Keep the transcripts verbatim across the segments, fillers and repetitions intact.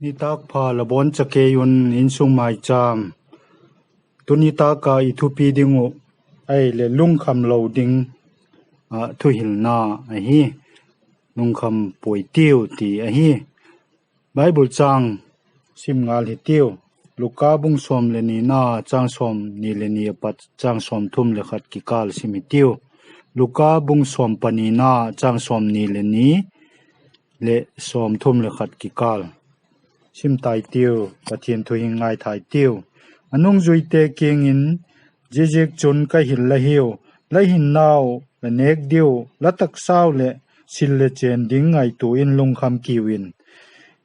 Nitâk pha la bawn cha kei un, insung maicham. Tuni tâk a i thupi ding uh ahileh lungkham lo ding ah thuhilna ahi. Lungkham puai tiu ti ahi. Bible châng sim ngal hitiu. Luka bung sawm le nina, châng sawmni le ni a pat châng sawmthum le khat kikâl sim hitiu. Luka bung sawm panina, châng sawmni le ni leh sawmthum le khat kikâl. Sim tai tiu, Pathian thu hi ngaithai tiu. A nungzuite kiang in, Ziaziakchun ka hil la hiu, la hinnau la nêk diu, la taksau leh sil le chên ding ngaitua in lungkham kiu in.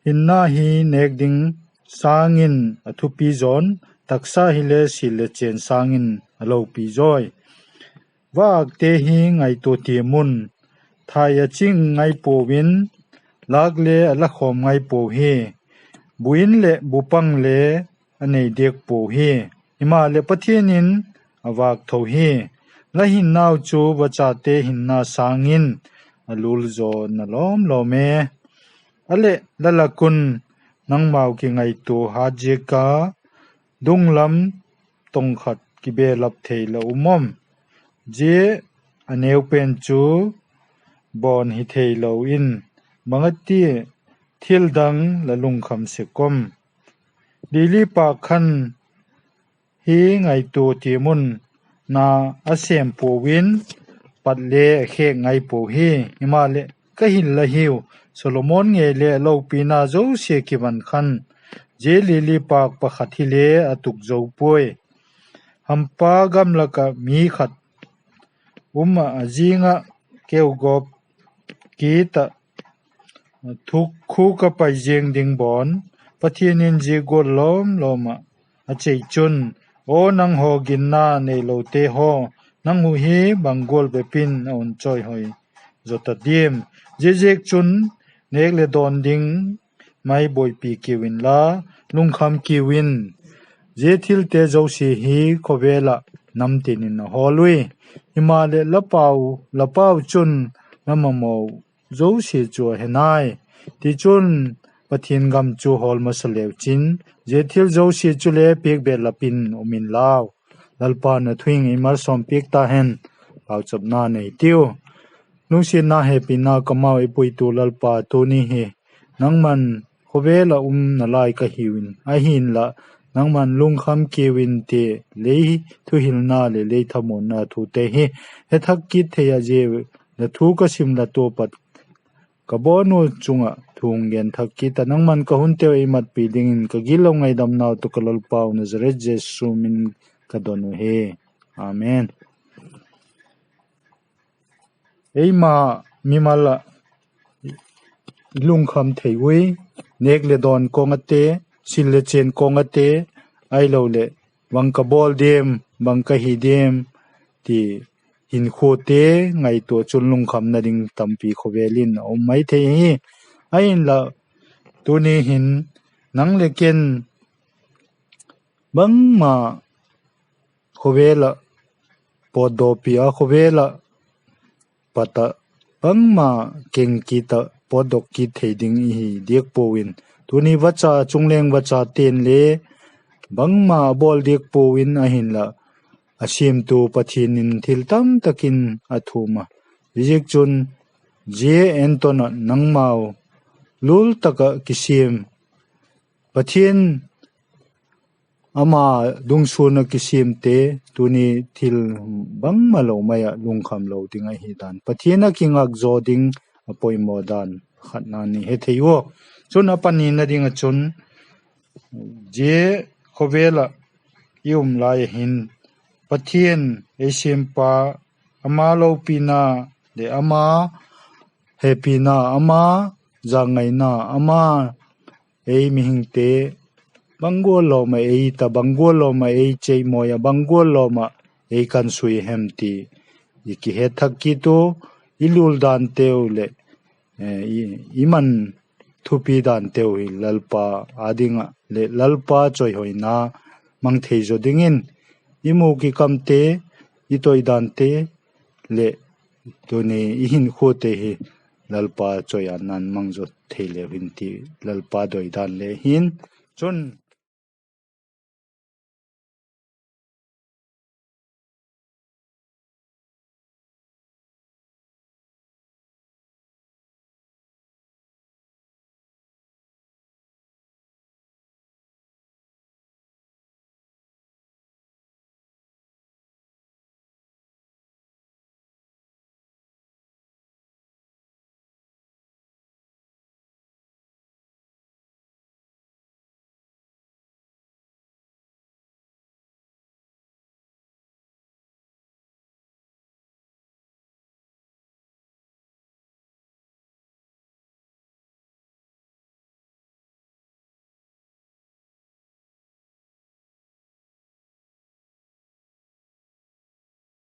Hinna hi nêk ding sâng in a thupi zawn, taksa hile sil le chên sâng in a lopi zawi. Vaakte hi ngaitua tiam un, thai a ching ngai puau in, lâk le a la khawm ngai puau hi. Bu in leh bu pang le a nei diak puau hi. Himaleh Pathian in a vâk tho hi. La hinnau chu vachate hinna sâng in a lul zaw na lawm lawm e. A leh la lak un nangmau kingaitua hat ziak a, dung lam tong khat kibelap thei la um am? Zia a neu pen chu bawn hi theilo in, bang a ti thil dang la lungkham sek am? Lili pâk khan hi ngaitua tiam un, na a sêm puau in, pat le a khêk ngai puau hi. Himaleh ka hil la hiu, Solomon ngei le lopina zosia kivan khan, zia lili pâk pakhat hile a tuk zo puai. Hampa gamlak ah mi khat um ah, a zing ah keugawp kit ah, thuk khuk a pai ziang ding bawn, Pathian in zia gual lawm lawm ah a chei chun, Aw nanghaw ginna neilote haw, nang uh hi bang gual bep in a hun chawihoi zaw ta diam? Ziaziakchun nêk leh dawn ding mai buaipi kiu inla, lungkham kiu in. Zia thilte zosia hi khawvel ah namtin in a hawl ui. Himaleh la pau, la pau chun la mamaw zosia chu a he nai. Tichun, Pathian gam chu hawl masa leu chin, zia thil zosia chule piak belap in um inlau. Lalpa'n a thu hing ei malsawm piak ta hen. Pauchapna nei tiu. Lungsiatna hepina kamau ei puitu Lalpa, tuni hi nangma'n khawvel ah um nalai ka hiu in, ahinla nangma'n lungkham kiu in ti lei thuhilna leh lei thamuanna thute hi he thak kit thei ah, zia la thu ka sim la tua pat ka bawn u chung ah thu hung gen thak kit ah, nangma'n ka hunteu ei matpi dingin ka gilo ngaidamnau tawh ka Lalpau Nazareth Jesu min ka don uhi. Amen. Eima mimal ah lungkham thei ui, nêk leh dawn kawng ate, sil leh chên kawng ate, ahiloleh bang ka bawl diam, bang ka hi diam ti hinkhuate ngaitua chun lungkhamna ding tampi khawvel in a um mai thei hi. Ahinla, tuni hin nang leh ken bangma khawvel ah pawtdawpi a, khawvel ah pat ah bangma keng kit ah pawtdok kit thei ding i hi diak puau in, tuni vacha, chungleng vachate'n le bangma a bawl diak puau in, ahinla a siamtu Pathian in thil tamtak in a thum a. Ziaziakchun, zia enton ah nangmau lul tak ah kisiam, Pathian ama dungsuan ah kisiamte tuni thil bangmalo mai ah lungkham lo ding ahi dan, Pathian a kingak zaw ding a poimaw dan khatna ni he thei ua. Chun a panina ding ah chun, zia khawvel ah i um lai a hin, Pathian ei siampa, ama lopina leh ama hepina, ama zangaina, ama ei mihingte bang gual lawm ah ei ta, bang gual lawm ah ei cheimawi a, bang gual lawm ah ei kansui hem ti i kihet thak kit u, i lul danteu leh i man thupi danteu hi Lalpa â ding ah leh Lalpa chawihoina mang thei zaw dingin, i mûk i kamte, i toi dante leh tuni i hinkhuate hi Lalpa chawianna'n mang zaw thei leu hin ti, Lalpa doidan le hin. Chun,